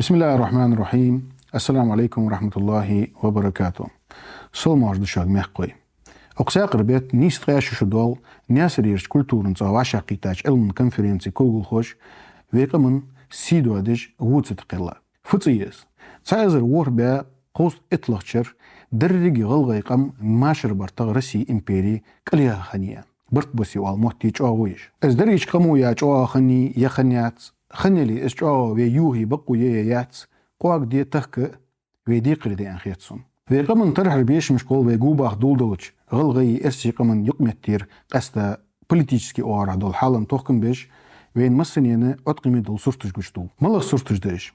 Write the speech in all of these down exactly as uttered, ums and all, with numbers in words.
بسم الله الرحمن الرحيم. السلام عليكم ورحمة الله وبركاته. Салам-моаршал да шуга, мехкахой. Укх саькхара бетта нийсса ткъаь ши шу доал Наьсарерча культуран цӀа вӀашагӀкхийттача Ӏилман конференце кулгалхоша вай къаман сий доадеш во ца тӀакхелла. Фу цӀи я из? Цхьа эзар ворхӀ бӀаь кховзткъеи итталагӀча шера деррига гӀалгӀай къам машар бартах Россе импери кӀалъяха хиннай. Барт-басе оал мотт чӀоагӀо еш. Из дерригача къамо я чӀоагӀа хиннай, е хиннаяц. Хиннаяла из чӀоагӀо вай юхе бакъо я е яц, къоагаде, тахка вай декхар да аьнна хет сона. Вай къаман тархьара бешамашка гӀолла вай гобаха доладелча гӀалгӀай, эрсий къаман юкъаметтера, къаьстта политически оагӀорахьа дола хьал тохкам беш, вайна массанена Ӏоткъаме дола сурташ гучадоал. МалагӀа сурташ да уж?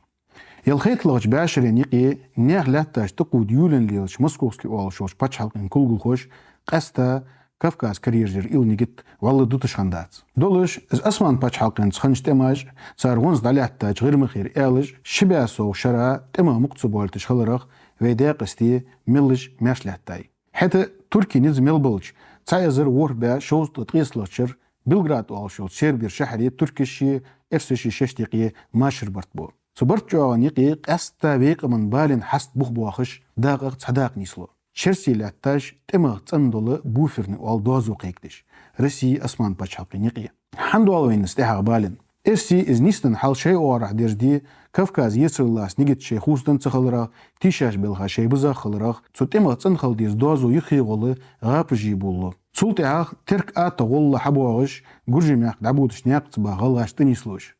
ЯлхайтталагӀча бӀаьшерен юкъе наьха лаьтташ тӀакхувда юлен лелача Московски оалаш йолча паччахьалкхен кулгалхоша, къаьстта Кавказ карьерера ил нигат вӀалла дуташ хиннадац. Долаш, из Осман паччахьалкхенца хиннача тӀемаш, цар гӀонца дӀалаьттача ГӀирмахера аьлаш, ши бӀаь совгӀа шера тӀема мукъа ца бойташ хиларах вай Даькъасте меллаша маьрша лаьттай. ХӀаьта туркий низ мел балча, цхьа эзар ворхӀ бӀаь шовзткъеи ткъесталагӀча шера Белград оалаш йолча сербера шахьаре туркаши эрсаши шоашта юкъе машар барт бу. Цу барт-чӀоагӀон юкъе къаьстта вай къаман бален хьаст бух боахаш дакъах цхьа дакъа нийслу. Черсий лаьтташ тӀемах цӀена дола буферный оал доазув кхайкадеш Россеи Осман паччахьалкхен юкъе. ХӀана доал вайна из тӀехьагӀа бален? Эрсий из нийсденна хьал шоай оагӀорахьа дерзаде, Кавказ ецаргӀа лаца нигат шоай хувцаденна ца хиларах, тийшабелха шоай биза хиларах, цу тӀемах цӀена хила деза доазув юххе гӀолла гӀапажи болалу. Цул тӀехьагӀа Терк Ата гӀолла хьабоагӀаш, Гуржий мехка дӀабодаш наькъа ца баха гӀалгӀаш тӀанийслуш.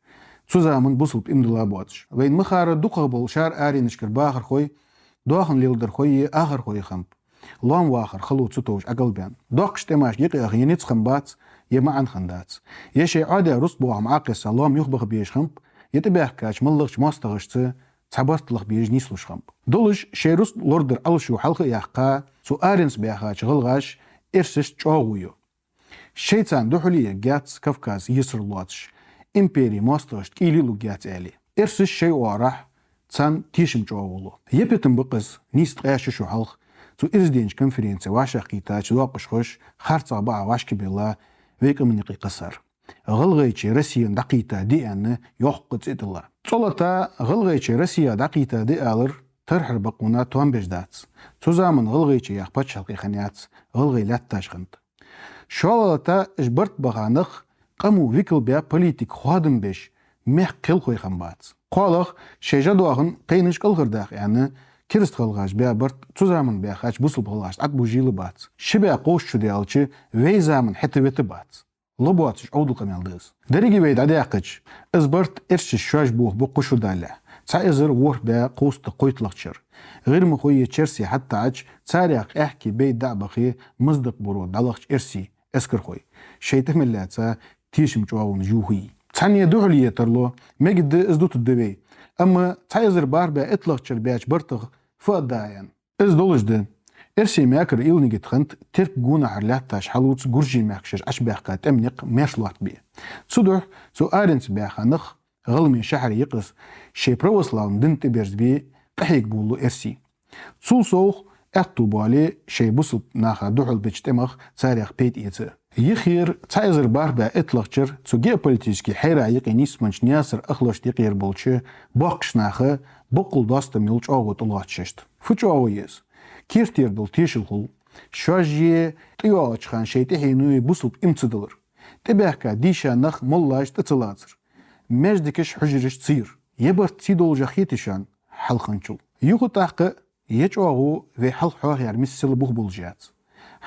Цу заман бусалба иман дилла боацаш. Вайна ма харра, дукхагӀа бола шаьра аренашкара бахархой доахан леладархой е ахархой хиннаб. Лоам вахар хало ца товш ӀокӀалбаьнна. Доккхача тӀемашка юкъе аха е низ хиннабац, е маӀан хиннадац. Е шоай Ӏоадаь рузкъа бохам Ӏокхесса лоам юхабаха безаш хиннаб, е тӀабаьхкача малагӀча моастагӀашца цхьа барт лаха безаш нийслуш хиннаб. Долаш шоай рузкъа лорадар Ӏалашо хьалха а яьккха, цу аренца баьхача гӀалгӀаша эрсашта чӀоагӀо ю. Шоай царна духьале ергьяц Кавказ ецаргӀа лоацаш, импере моастагӀашта кӀийле а лургьяц аьле. Эрсаша шоай оагӀорахьа царна тешам чӀоагӀо лу. Епитам ба-кх из, нийсса ткъаь ши шу хьалха цу ирзаденнача конференце вӀашагӀкхийттача доакъашхоша харцахьа бакъахьа вӀашкабелла вай къаман юкъе кхассар. ГӀалгӀайчеи Россеи дӀакхийтта ди аьнна йоккха цӀи тилла. ЦӀолата ГӀалгӀайчеи Россеи дӀакхийтта ди алар тархьара бокъонца тоам беш дац. Цу заман ГӀалгӀайче яха паччахьалкхе хиннаяц, гӀалгӀай лаьтташ хиннад. ШоллагӀа лата, уж барт баха нах къамо викал баь, политика хоадам беш, мехка кхелхой хиннабац. КхоалагӀа, шоай жа доахан кхайнаш кӀалхардаха аьнна, кераста гӀалгӀаша баь барт цу заман баьхача бусалба гӀалгӀашта тӀатӀабужийла бац. Ши бӀаь кховзткъа шу даьлча, вай заман хӀета-вета бац. Ло боацаш Ӏовдал къамаьл да из. Деррига вай дӀадаьккхача, из барт эрсаша шоаш бохабу кхо шу далехь, цхьа эзар ворхӀ бӀаь кховзткъеи кхойтталагӀча шера. ГӀирмахой е черсий хьатӀатаӀача, царех къаьхкий бейт дӀа а бахе, Моздакъ-Буро дӀалахача эрсий эскархой, шоай тӀа мел лаьца тешам чӀоагӀонаш юхае. Цхьанне духьале е тарлу, мегаргда из дутаргда вай. Амма цхьа эзар бархӀ бӀаь итталагӀча шера баьча бартах фу аргда аьнна? Из долаш да. Эрсий мекара ил нигат хиннад терк гонахьара лаьтташ хьаллуца Гуржий мехка шоаш Ӏочубаьхка тӀема никъ маьрша лоаттабе. Цудухьа цу аренца баьха нах, ГӀалгӀай шахьаре йикъаз, шоай православни дина тӀаберзабе къахьега болалу эрсий. Цул совгӀа, аьттув боале, шоай бусалба наха духьалбеча тӀемах царех пайда эца. Йиххьера, цхьа эзар бархӀ бӀаь итталагӀча шера цу геополитически хьайра юкъе нийсбеннача Наьсар-Ахлашта юкъера болча боккхийча наха боккъал достам йола чӀоагӀо тӀалоац шоашта. Фу чӀоагӀо я из? Кертера дола тешал хул шоашта тӀайоагӀача хана шоай тӀехьено бусалба иман ца далар. ТӀабаьхка дийша нах, моллаш тӀа ца лацар. Маьждигаш, хьужараш ца йир. Е барт сий долашагӀа хетий шоана хьалханчул? Юха тӀаккха е чӀоагӀо вай хьалха хьоахаяьр миссел бух болаш яц.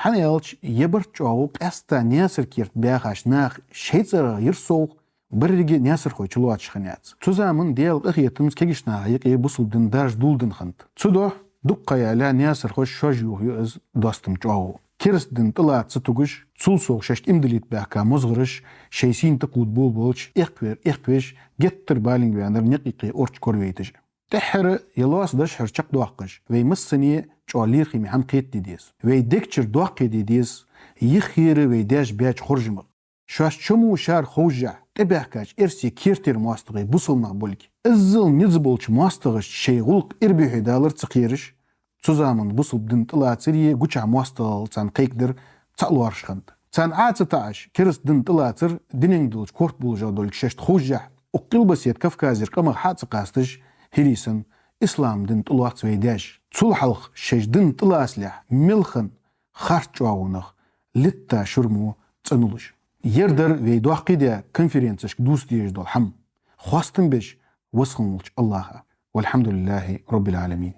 ХӀана аьлча, е барт чӀоагӀо къаьстта Наьсар-Керта баьхача наха шоай цӀерагӀа йир совгӀа беррига наьсархой чулоацаш хиннаяц. Цу заман Даьла къахетамца кагийча наха юкъе бусалба дин даржа доладенна хиннад. Цудухьа дукха ха яьлча наьсархоша шоаш юхаю из достам чӀоагӀо. Кераста дин тӀалаца ца тугаш, цул совгӀа шоашта иман далийта баьхка мозгӀараш шоай сийна тӀакхувда болабелча, эккхавер эккхавеш, геттара баланга ваьннар никъ юкъе орча коравайташ. ТӀеххьара е лоаца дашхьара чакхдоаккхаш, вай массане чӀоагӀа лерхӀаме хӀама кхетаде деза. Вай дег чура доаккхийде деза йиххьера вай даьша баьча хоржамах. Шоаш чо мо шаьра ховшшехь, тӀабаьхкача эрсий кертера моастагӀий бусалба нах болга. Иззал низ болча моастагӀашта шоай гӀулакх ирбухье далар ца кхераш, цу заман бусалба дин тӀалацаре гучахьа моастагӀал царна кхайкадар цхьа лоархӀаш хиннад. Царна Ӏо ца таӀаш, кераста дин тӀалацар диненга долча корта болашагӀа долга шоашта ховшшехь, укх къилбаседа Кавказера къамах хьа а ца къасташ, ХӀирий санна, ислам дин тӀалоац вай даьша. Цул хьалха шоаш дин тӀалацалехь мел хинна харц чӀоагӀонах летта шура мо цӀенулаш. Ер дар вай доккхий даь конференцешка дувца дезаш дола хӀама. Хоастам беш веза хинна волча АллахӀа. والحمد لله رب العالمين.